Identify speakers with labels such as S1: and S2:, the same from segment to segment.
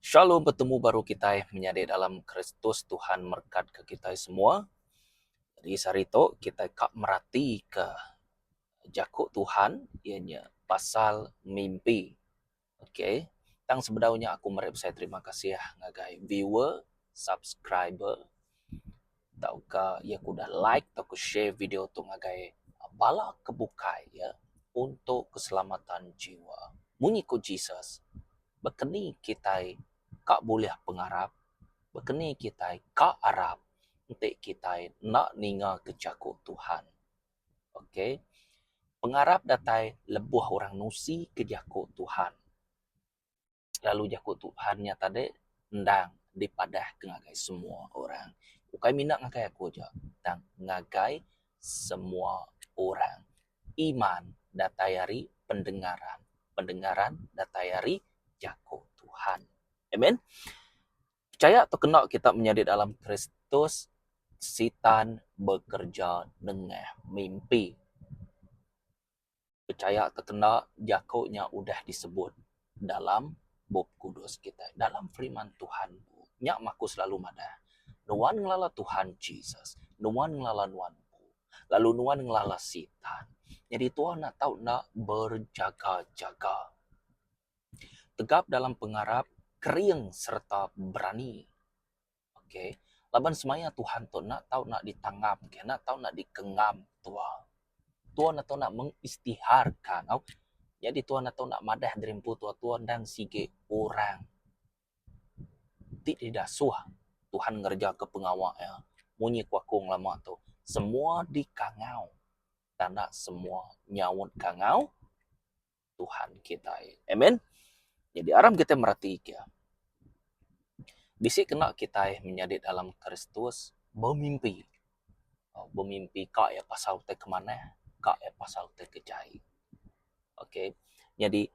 S1: Shalom betemu baru kitai menyadi dalam Kristus Tuhan merekat ke kitai semua. Jadi sehari tu kitai ka merati ke jaku Tuhan iya nya pasal mimpi. Okay tang sebedau nya aku meri besai terima kasih ngagai viewer, subscriber tauka iya ke udah like tauka share video tu ngagai bala ke bukai iya untuk keselamatan jiwa. Munyi ku Jesus baka ni kitai ka bulih pengarap, baka ni kitai ka arap enti kitai enda ninga ke jaku Tuhan. Okay pengarap datai lebuh orang nusi ke jaku Tuhan. Lalu jaku Tuhan nya tadi endang dipadah ke ngagai semua orang. Ukai mina ngagai aku aja tang ngagai semua orang. Iman datai ari pendengaran, pendengaran datai ari jaku Tuhan. Amen. Pechaya tu kena kita menyadi dalam Kristus sitan bekereja nengah mimpi. Pechaya tu kena jaku nya udah disebut dalam Bup Kudus kitai, dalam firman Tuhan. Nya mah aku selalu madah, nuan ngelala Tuhan Jesus, nuan ngelala nuan empu, lalu nuan ngelala sitan. Nyadi tuan enda tau enda berjaga-jaga. Tegap dalam pengarap, kering sereta berani. Okay. Laban semaya Tuhan tu enda tau nak ditangam ke, enda tau nak dikengam tua. Tua enda tau nak mengistiharkan. Au. Jadi tua enda tau nak madah diri empu tua, tua endang sigi orang ti didasuh Tuhan ngereja ke pengawa iya. Munyi ku aku ngelama tu, semua dikangau tanda semua nyaut kangau. Tuhan kitai. Amen. Jadi aram kitai merati ke. Bisi kena kitai menyadi dalam Kristus bemimpi. Bemimpi ka iya pasal utai ke manah, ka iya pasal utai ke jai. Okey. Jadi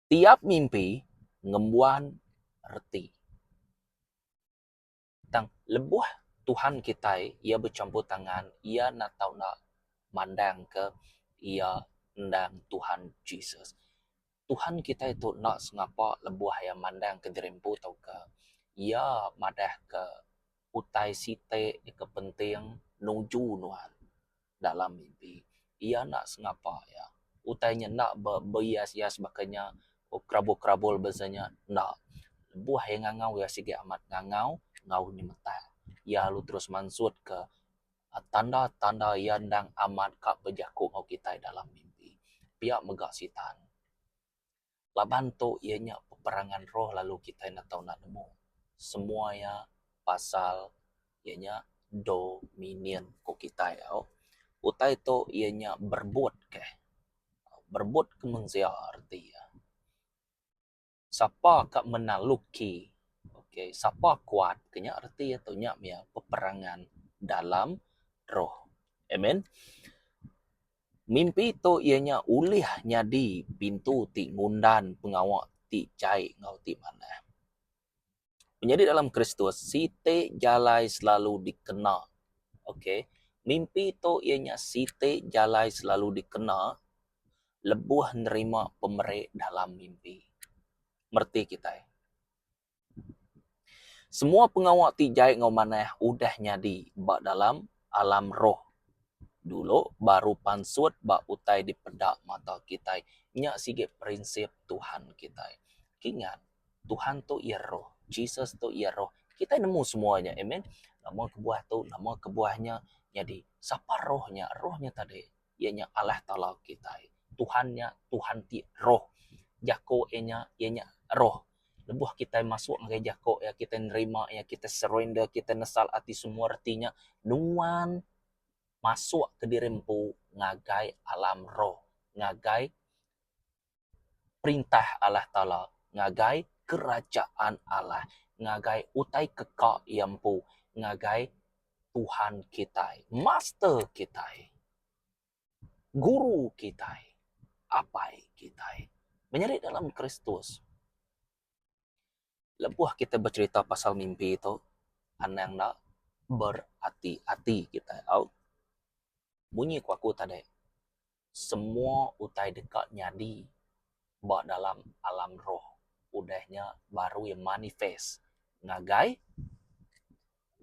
S1: tiap mimpi ngembuan reti. Tang lebuh Tuhan kitai iya bechampur tangan iya enda tau enda mandangka iya endang Tuhan Jesus. Tuhan kitai tu enda sengapa lebuh iya mandangka diri empu tauka iya madahka utai siti ke penting nuju nuan dalam mimpi. Iya enda sengapa iya. Utai nya enda beias-ias baka nya kerabul-kerabul basa nya enda. Lebuh iya ngangau iya sigi amat ngangau enggau nyemetak. Iya lalu terus mansut ke tanda-tanda iya endang amat ka bejaku enggau kitai dalam mimpi. Pia mega sitan. Laban tu iya nya peperangan roh lalu kitai enda tau enda nemu. Semua iya pasal iya nya dominion ku kitai au. Utai tu iya nya berebut keh. Berebut ke mensia reti iya. Sapa ka menaluki okay sapa kuat ke nya reti iya tu nya mih peperangan dalam roh. Amen. Mimpi tu iya nya ulih nyadi pintu ti ngundan pengawa ti jai enggau ti manah. Menyadi dalam Kristus siti jalai selalu dikena. Okay. Mimpi tu iya nya siti jalai selalu dikena lebuh nerima pemeri dalam mimpi. Mereti kitai. Semua pengawa ti jai enggau manah udah nyadi ba dalam alam roh dulu baru pansut ba utai dipeda mata kitai. Nya sigi prinsip Tuhan kitai. Kingat. Tuhan tu iya roh, Jesus tu iya roh. Kitai nemu semua nya, amen. Nama kebuah tu, nama kebuah nya. Nyadi, sapa roh nya? Roh nya tadi iya nya Allah Taala kitai. Tuhan nya Tuhan ti roh. Jaku iya nya, iya nya roh. Lebuh kitai masuk ngagai jaku iya, kitai nerima iya, kitai surrender, kitai nesal ati semua reti nya nuan masuk kediri empu ngagai alam roh, ngagai perintah Allah Taala ngagai kerajaan Allah ngagai utai ke ka iya empu ngagai Tuhan kitai, Master kitai, Guru kitai, Apai kitai. Menyadi dalam Kristus lebuh kitai becherita pasal mimpi tu anang enda berati-ati kitai au. Munyi ku aku tadi. Semua utai deka nyadi ba dalam alam roh. Udah nya baru iya manifest ngagai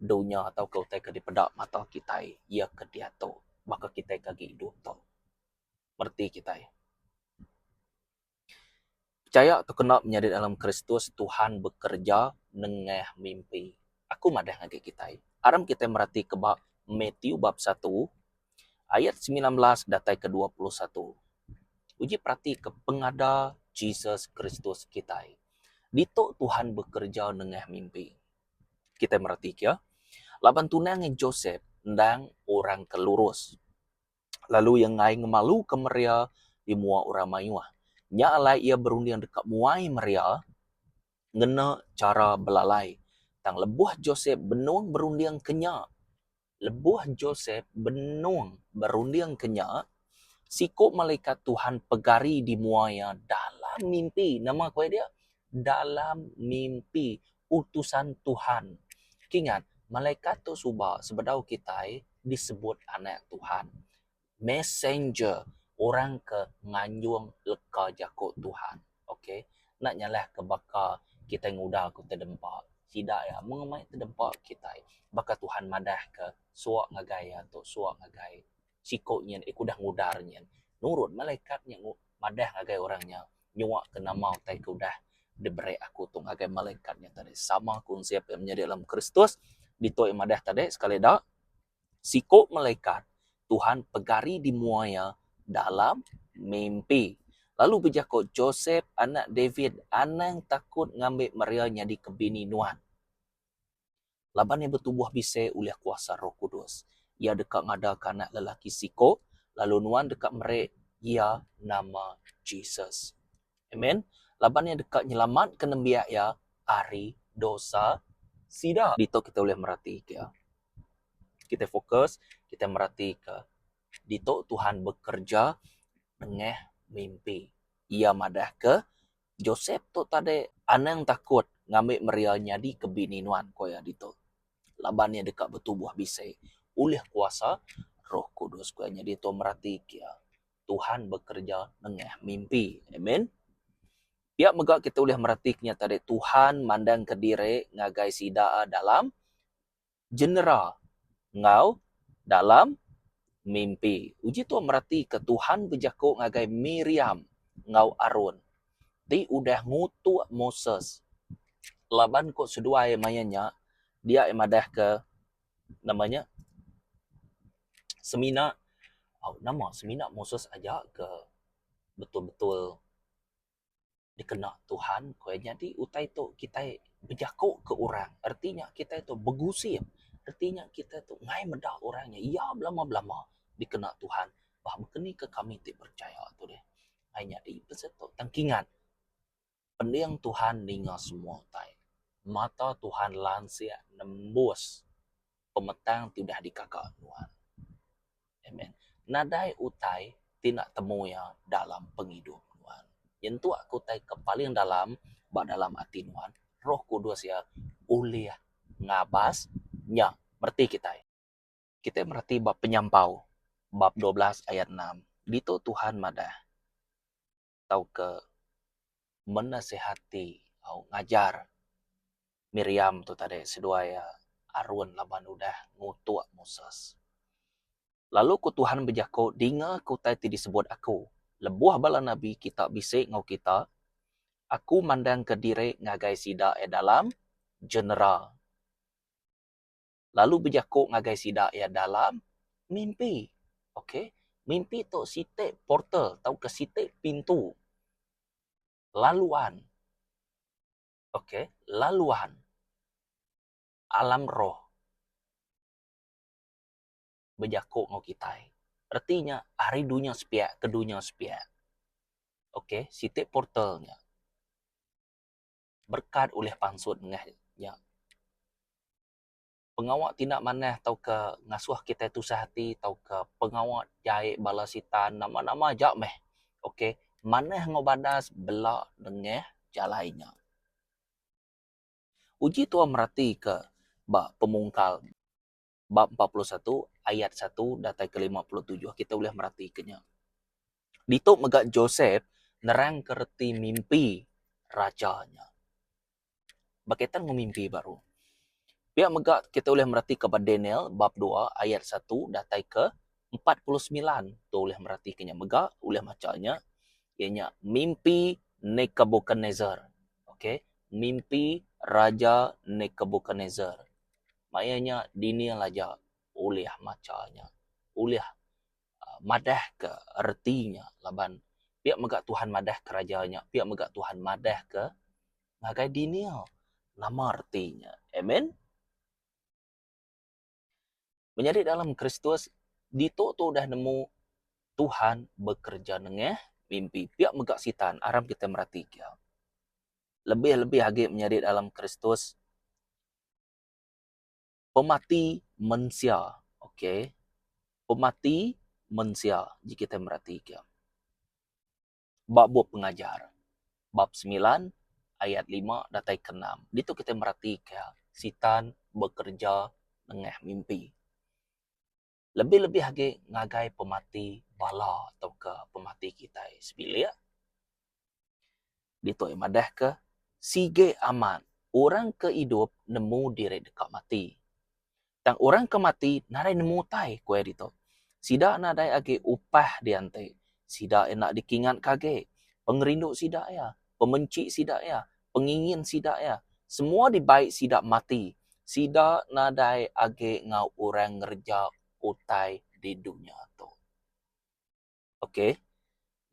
S1: dunya tauka utai ke dipeda mata kitai iya ke diatu baka kitai ke agi idup tu. Mereti kitai. Pechaya tu kena menyadi dalam Kristus Tuhan bekereja nengah mimpi. Aku madah ngagai kitai. Aram kitai meratika ba Matthew bab satu ayat 19 datai ke 21. Uji peratika pengada Jesus Kristus kitai. Ditu Tuhan bekereja nengah mimpi. Kitai meratika laban tunang Joseph endang orang ke lurus. lalu iya enggai ngemaluka Maria di mua orang mayuh. Nya alai iya berunding deka muai Maria ngena chara belalai. Tang lebuh Josep benung berundingka nya, lebuh Josep benung berundingka nya, siku malaikat Tuhan pegari di mua iya dalam mimpi. Nama ku iya dia? Dalam mimpi utusan Tuhan. Kingat, malaikat tu suba sebedau kitai disebut anak Tuhan. Messenger, orang ke nganjung leka jaku Tuhan. Ok, enda nyalah ke baka kitai nguda ke utai dempa. Sida iya mung ngemai tedempa kitai. Baka Tuhan madah ke suak ngagai iya tu, suak ngagai siku nyin eh udah ngudar nyin. Nurun malaikat nya madah ngagai orang nya nyua ke nama utai ke udah diberi aku tu ngagai malaikat nya tadi. Sama konsep iya menyadi dalam Kristus ditu iya madah tadi sekali da siku malaikat Tuhan pegari di mua iya dalam mimpi. Lalu bejaku Josep anak David anang takut ngambi Maria nyadi ke bini nuan. Laban iya betubuh bisi ulih kuasa Roh Kudus. Iya deka ngadaka anak lelaki siko, lalu nuan deka meri iya nama Jesus. Amen. Laban iya deka nyelamatka nembiak iya ari dosa sida. Ditu kita ulih meratika iya. Kita fokus, kita meratika ditu Tuhan bekereja nengah mimpi. Iya madahka Josep tu tadi anang takut ngambi Maria nyadi ke bini nuan, ku iya ditu. Laban iya deka betubuh bisi ulih kuasa Roh Kudus, ku iya. Nyadi tu merati ke iya Tuhan bekereja nengah mimpi. Amen. Pia mega kita ulih merati ke nya tadi Tuhan mandangka diri ngagai sida dalam genera enggau dalam mimpi. Uji tu meratika Tuhan bejaku ngagai Miriam enggau Aron ti udah ngutuk Moses laban ku seduai maya nya dia iya madahka nama nya semina nama semina Moses aja ke betul-betul dikena Tuhan ku iya nyadi utai tu kitai bejaku ke orang reti nya kitai tu begusip reti nya kitai tu ngai meda orang nya iya belama belama dikena Tuhan bah baka ni ke kami ti percaya tu deh ai nyadi pasal tu tang kingat pending Tuhan ninga semua utai mata Tuhan lansik nembus pemetang ti udah digaga nuan. Amen. Nadai utai ti enda temu iya dalam pengidup nuan. Nyentuk ke utai ke paling dalam ba dalam ati nuan, Roh Kudus iya ulih ngabas nya. Mereti kitai. Kitai mereti ba Penyampau bab 12 ayat 6. Ditu Tuhan madah tauka menasihati au ngajar Miriam tu tadi seduai iya Aron laban udah ngutuk Moses. Lalu ku Tuhan bejaku, Dinga ke utai ti disebut Aku, Lebuh bala nabi kita bisi enggau kita, Aku mandangka diri ngagai sida iya dalam genera, lalu bejaku ngagai sida iya dalam mimpi. Ok, mimpi tu siti portal tauka siti pintu laluan. Ok, laluan alam roh bejaku enggau kitai. Reti nya ari dunya sepiak ke dunya sepiak. Ok, siti portal nya. Berkat ulih pansut nengah nya. Pengawa ti enda manah tauka ngasuh kitai tusah ati tauka pengawa jai bala sitan nama-nama aja meh. Ok, manah enggau badas bela nengah jalai nya. Uji tuan meratika ba pemungkal bab 41 ayat 1 datai ke 57 kita ulih meratika nya. Ditu mega Josep nerangka reti mimpi. raja nya. Bekaitan enggau mimpi baru. Pia mega kita ulih meratika ba Daniel bab dua ayat satu datai ke 49 tu ulih meratika nya mega ulih macha nya iya nya mimpi Nebuchadnezzar. Okey, mimpi Raja Nebuchadnezzar. Maya nya Daniel aja ulih macha nya, ulih madahka reti nya laban pia mega Tuhan madahka raja nya, pia mega Tuhan madahka ngagai Daniel nama reti nya. Amen. Menyadi dalam Kristus ditu tu udah nemu Tuhan bekereja nengah mimpi. Pia mega sitan aram kitai meratika. Lebih-lebih agi menyadi dalam Kristus Pemati mensia. Ok. Pemati mensia ji kitai meratika. Ba bup Pengajar, bab semilan ayat lima datai ke enam. Ditu kitai meratika Sitan bekereja nengah mimpi. Lebih-lebih agi ngagai pemati bala tauka pemati kitai sebilik. Ditu iya madahka, Sige amat, orang ke idup nemu diri deka mati. Tang orang ke mati nadai nemu utai, ku iya ditu. Sida nadai agi upah dianti. Sida enda dikingatka agi. Pengerindu sida iya, pemenchi sida iya, pengingin sida iya, semua dibai sida mati. Sida nadai agi enggau orang ngereja utai di dunya tu. Okey.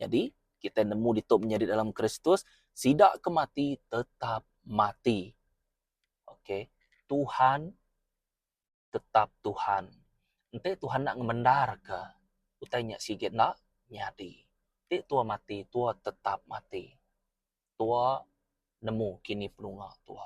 S1: Nyadi, kitai nemu ditu menyadi dalam Kristus, sida ke mati tetap mati. Okey. Tuhan tetap Tuhan. Enti Tuhan enda ngemendarka utai nya sigi enda nyadi. Enti tua mati, tua tetap mati. Tua nemu kini penunga tua.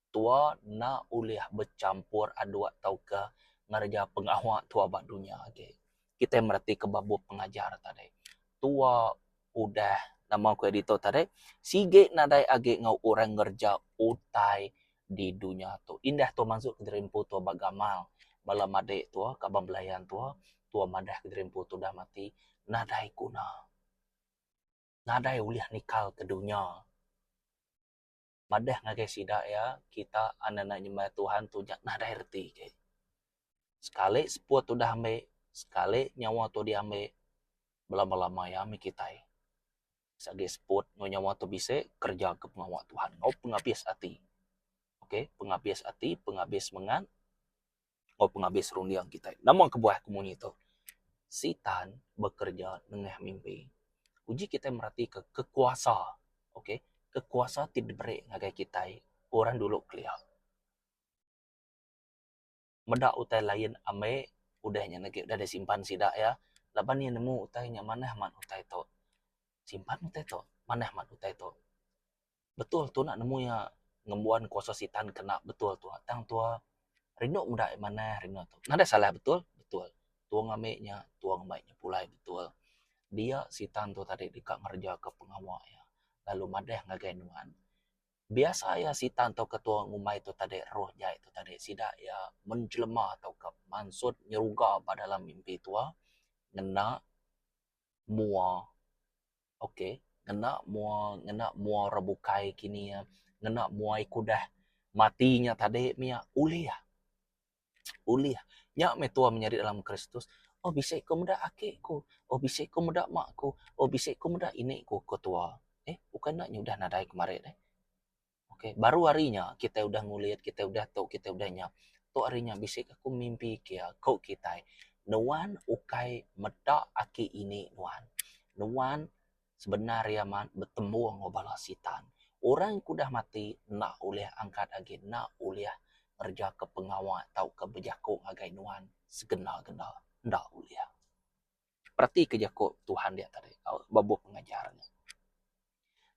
S1: Tua enda ulih bechampur aduk tauka ngereja pengawa tua ba dunya agi. Kitai meretika ba bup pengajar tadi. Tua udah nama ku iya ditu tadi sigi nadai agi enggau orang ngereja utai di dunya tu. Indah tua mansut ke diri empu tua ba gamal bala madik tua kaban belayan tua, tua madah ke diri empu tu udah mati nadai guna. Nadai ulih nikal ke dunya. Madah ngagai sida iya kita anak-anak nyembah Tuhan tu nya nadai reti ke. Sekali seput udah ambi, sekali nyawa tu diambi belama-lama iya mih kitai. Sagi seput enggau nyawa tu bisi kereja ke pengawa Tuhan enggau pengabis ati. Okay, pengabis ati, pengabis semengat enggau pengabis runding kitai. Nama kebuah aku munyi tu? Sitan bekereja nengah mimpi. Uji kitai meratika kekuasa, okay, kekuasa ti diberi ngagai kitai orang dulu kelia. Meda utai lain ambi udah nya negi udah disimpan sida iya laban iya nemu utai nya manah amat utai tu. Simpan utai tu, manah amat utai tu. Betul tu enda nemu iya ngembuan kuasa sitan kena betul tu tang tua rindu meda iya manah rindu tu. Nadai salah betul, betul. Tua ngambi nya, tua ngemai nya pulai betul. Dia sitan tu tadi deka ngereja ke pengawa iya lalu madah ngagai nuan. Biasa iya sitan tauka tua ngumbai tu tadi roh jai tu tadi sida iya menjelema tauka mansut nyeruga ba dalam mimpi tua ngena mua. Ok ngena mua ngena mua orang bukai kini iya ngena mua iku udah mati nya tadi mia ulih ulih nya meh tua menyadi dalam Kristus oh bisi ku meda aki ku oh bisi ku meda mak ku oh bisi ku meda ini ku ku tua eh ukai enda nya udah nadai kemari deh. Ok baru hari nya kitai udah ngulit kitai udah tu kitai udah nya tu hari nya bisi ka ku mimpi kia ku kitai nuan ukai meda aki ini nuan nuan sebenar iya amat betemu enggau bala sitan orang ke udah mati enda ulih angkat agi enda ulih ngereja ke pengawa tauka bejaku ngagai nuan segenda genda enda ulih. Perati ke jaku Tuhan dia tadi ba bup pengajar nya.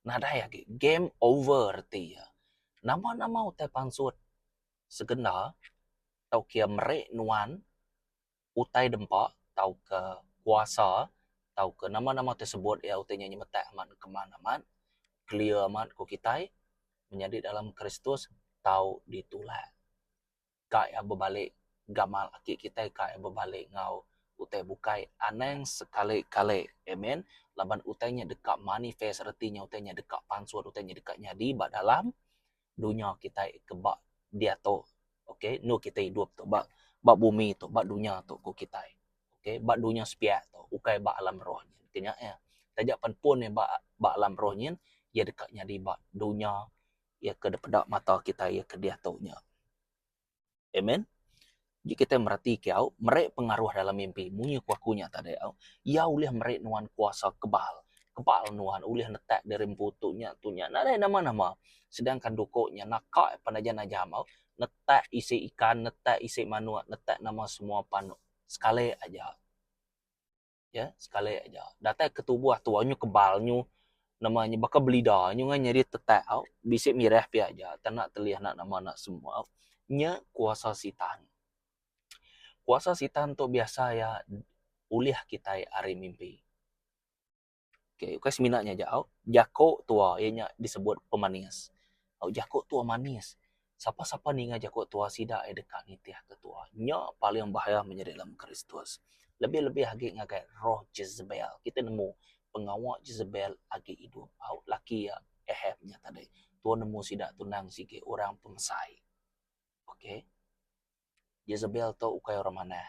S1: Nadai agi game over reti iya. Nama-nama utai pansut segenda tauka iya meri nuan utai dempa tauka kuasa tauka nama-nama ti sebut iya utai nya nyemetak amat engkeman amat clear amat ku kitai menyadi dalam Kristus tau ditulak. Ka iya bebalik gamal aki kitai ka iya bebalik enggau. Utai bukai anang sekali-kali. Amen. Laban utai nya deka manifest reti nya utai nya deka pansut utai nya deka nyadi ba dalam dunya kitai ke ba diatu. Okay endur kitai idup tu ba ba bumi tu ba dunya tu ku kitai. Okay ba dunya sepiak tu ukai ba alam roh nyin. Ke nya iya. Taja pan pun iya ba ba alam roh nyin iya deka nyadi ba dunya iya ke dipeda mata kitai iya ke diatu nya. Amen. Ji kitai mereti ke au, meri pengaruh dalam mimpi. Munyi ku aku nya tadi au. Iya ulih meri nuan kuasa kebal. Kebal nuan ulih netak diri empu tu nya tu nya. Nadai nama-nama. Sedangkan duku nya naka penajan-najam au, netak isi ikan, netak isi manuk, netak nama semua pan sekali aja. Ya sekali aja. Datai ke tubuh tua nyu kebal nyu nama nya baka belida nyu ngan nyadi tetak au bisi mirah pia aja tang enda telih enda nama enda semua au. Nya kuasa sitan. Kuasa sitan tu biasa iya ulih kitai ari mimpi. Okay, ukai semina nya aja au. Jako tua iya nya disebut pemanis. Au jako tua manis. Sapa-sapa ninga jako tua sida iya deka nitihka tua. Nya paling bahaya menyadi dalam Kristus. Lebih-lebih agi ngagai roh Jezebel. Kita nemu pengawa Jezebel agi idup. Au laki iya Ahab nya tadi. Tua nemu sida tunang sigi orang pemesai. Okay. Jezebel tu ukai orang manah.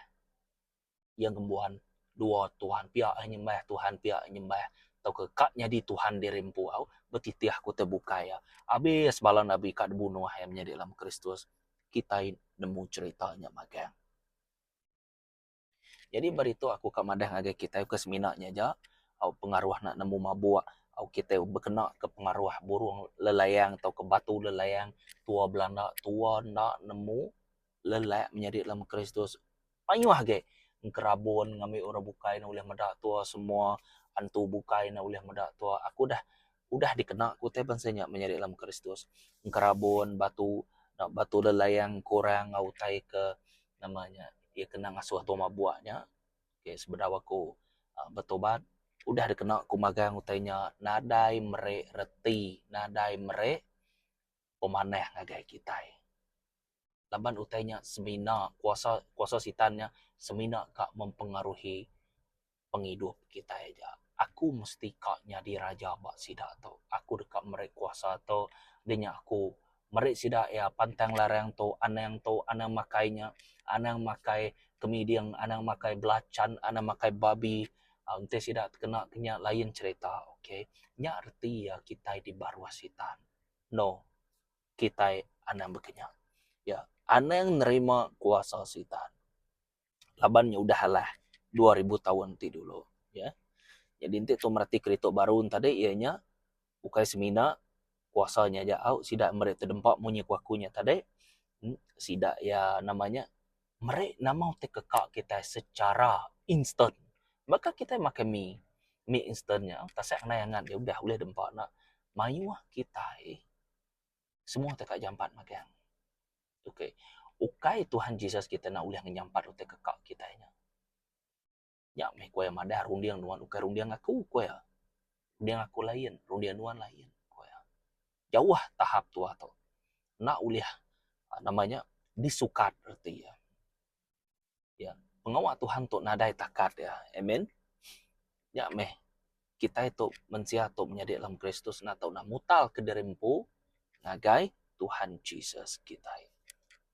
S1: Iya ngembuan dua tuhan pia iya nyembah tuhan pia iya nyembah tauka ka nyadi tuhan diri empu au betitih ku utai bukai iya. Abis bala nabi ka dibunuh iya menyadi dalam Kristus kitai nemu cherita nya magang. Nyadi ba ditu aku ka madah ngagai kitai ukai semina nya aja au pengaruh ne nemu mabuk au kitai bekena ke pengaruh burung lelayang tauka batu lelayang tua belanda tua enda nemu lelak menyadi dalam Kristus. Mayuh agi engkerabun ngambi orang bukai ne ulih meda tua semua antu bukai ne ulih meda tua. Aku dah udah dikena ku utai bansa nya menyadi dalam Kristus. Engkerabun batu batu lelayang kurang enggau utai ke nama nya iya kena ngasuh tua mabuk nya. Okay sebedau aku uhh betobat udah dikena ku magang utai nya nadai meri reti nadai meri pemanah ngagai kitai. Laban utai nya semina kuasa kuasa sitan nya semina ka mempengaruhi pengidup kitai aja. Aku mesti ka nyadi raja ba sida tu. Aku deka meri kuasa tu dinya aku meri sida iya pantang larang tu anang tu anang makai nya anang makai kemiding anang makai belacan anang makai babi uhh enti sida tekena ke nya lain cherita okay. Nya reti iya kitai dibaruh sitan. No. Kitai anang bekenya. Ya, anang nerima kuasa sitan. Laban nya udah alah 2000 taun ti dulu. Ya. Jadi enti tu mereti keritu baru tadi iya nya ukai semina kuasa nya aja au sida meri tedempa munyi ku aku nya tadi sida iya nama nya meri nama ti keka kitai secara instant. Baka kitai makai mi, mi instant nya tasak nai angat dia udah ulih dempa ne mayuh kitai Semua utai ka jampat magang. Okay. Ukai Tuhan Jesus kita enda ulih ngenyampat utai ke ka kitai nya. Nya meh ku iya madah runding nuan ukai runding aku ku iya. Runding aku lain, runding nuan lain ku iya. Jauh tahap tuah tu. Enda ulih nama nya disukat reti iya. Ya, pengawa Tuhan tu nadai takat iya. Amen. Nya meh kitai tu mensia tu menyadi dalam Kristus enda tau nak mutal ke diri empu ngagai Tuhan Jesus kitai.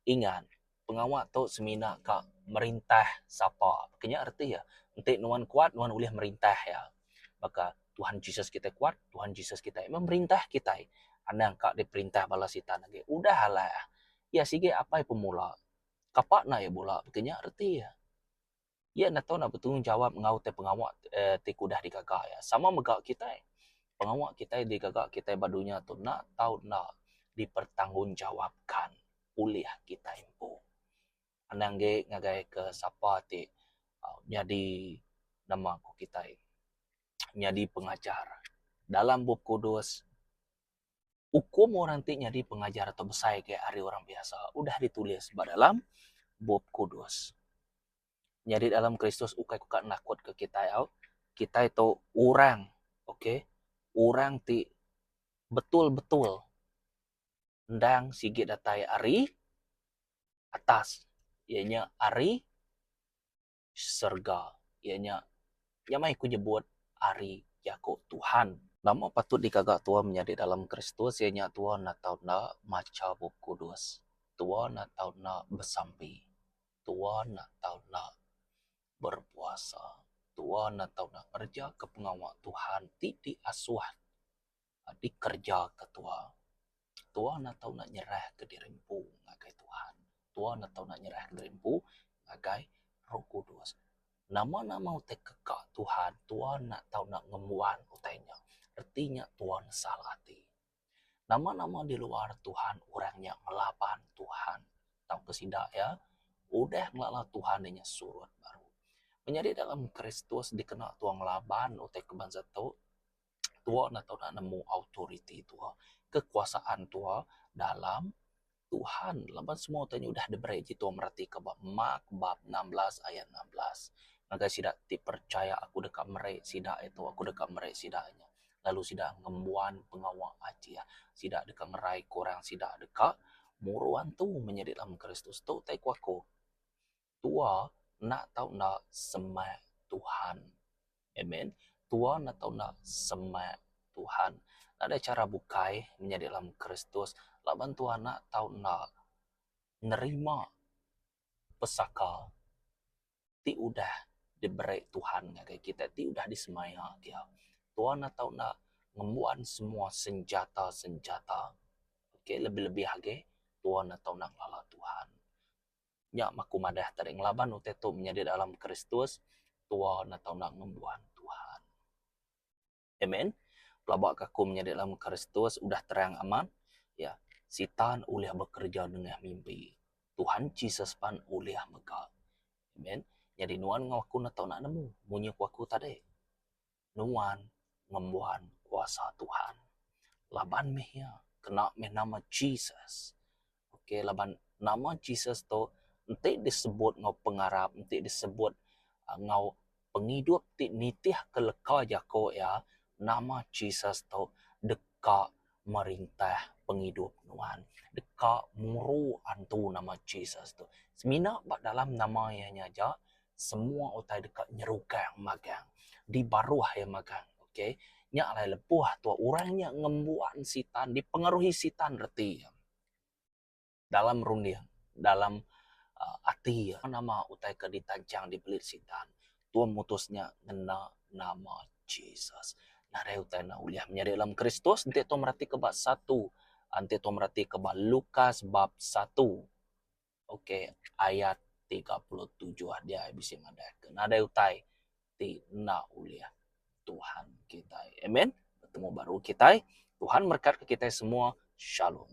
S1: Ingat, pengawa tu semina ka merintah sapa. Ke nya reti iya. Enti nuan kuat, nuan ulih merintah iya. Baka Tuhan Jesus kitai kuat, Tuhan Jesus kitai memerintah kitai. Anang ka diperintah bala sitan agi. Udah alah. Iya sigi apai pemula. Kapa enda iya bula baka nya reti iya. Iya enda tau nak betanggungjawab enggau utai pengawa uhh ti ke udah digaga iya. Sama mega kitai. Pengawa kitai digaga kitai ba dunya tu enda tau enda dipertanggungjawabkan ulih kitai empu. Anang agi ngagai ke sapa ti nyadi nama ku kitai nyadi pengajar. Dalam Bup Kudus. Ukum orang ti nyadi pengajar atau besai agi ari orang biasa udah ditulis ba dalam Bup Kudus. Nyadi dalam Kristus ukai ku ka nakut ke kitai au. Kitai tu orang okay orang ti betul-betul endang sigi datai ari atas iya nya ari. Serega iya nya nyamai ku nyebut ari jaku Tuhan. Nama patut digaga tua menyadi dalam Kristus iya nya tua enda tau enda macha Bup Kudus, tua enda tau enda besampi, tua enda tau enda berpuasa, tua enda tau enda ngerejaka pengawa Tuhan ti diasuh dikerejaka tua. Tua enda tau enda nyerahka diri empu ngagai Tuhan. Tua enda tau enda nyerahka diri empu ngagai Roh Kudus. Nama-nama utai ke ka Tuhan, tua enda tau enda ngembuan utai nya. Reti nya tua nesal ati. Nama-nama di luar Tuhan orang nya ngelaban Tuhan tauka sida iya udah ngelala Tuhan inya surut baru. Menyadi dalam Kristus dikena tua ngelaban utai ke bansa tu tua enda tau nak nemu autoriti tua, kekuasaan tua dalam Tuhan laban semua utai nya udah diberi ji tua meratika ba Mark bab 16 ayat 16. Ngagai sida ti percaya aku deka meri sida itu aku deka meri sida nya lalu sida ngembuan pengawa ajih sida deka ngerai ke orang sida deka muru antu menyadi dalam Kristus tu utai ku aku. Tua enda tau enda semak Tuhan. Amen. Tua enda tau enda semak Tuhan. Nadai chara bukai menyadi dalam Kristus laban tua enda tau enda nerima pesaka ti udah diberi Tuhan ngagai kitai ti udah disemaya iya. Tua enda tau enda ngembuan semua senjata-senjata. Okay, lebih-lebih agi tua enda tau enda ngelala Tuhan. Nya meh aku madah tadi ngelaban utai tu menyadi dalam Kristus tua enda tau enda ngembuan Tuhan. Amen. Pelaba ka aku menyadi dalam Kristus udah terang amat ya sitan ulih bekereja nengah mimpi. Tuhan Jesus pan ulih mega. Amen. Nyadi nuan enggau aku enda tau enda nemu munyi ku aku tadi. Nuan ngembuan kuasa Tuhan. Laban meh iya kena meh nama Jesus. Okay laban nama Jesus tu enti disebut enggau pengarap enti disebut enggau pengidup ti nitih ke leka jaku iya nama Jesus tu deka merintah pengidup nuan deka muru antu nama Jesus tu. Semina ba dalam nama iya nya aja semua utai deka nyerukang magang di baruh iya magang ok nya alai lebuh tua orang nya ngembuan sitan dipengaruhi sitan reti iya dalam runding dalam uhh ati iya nama utai ke ditanchang dibelit sitan tua mutus nya ngena nama Jesus nadai utai enda ulih menyadi dalam Kristus enti tua mereti ke ba satu enti tua mereti ke ba Lukas bab satu. Ok ayat 37 dia bisi madah ke nadai utai ti enda ulih Tuhan kitai. Amen. Betemu baru kitai. Tuhan merekat ke kitai semua. Shalom.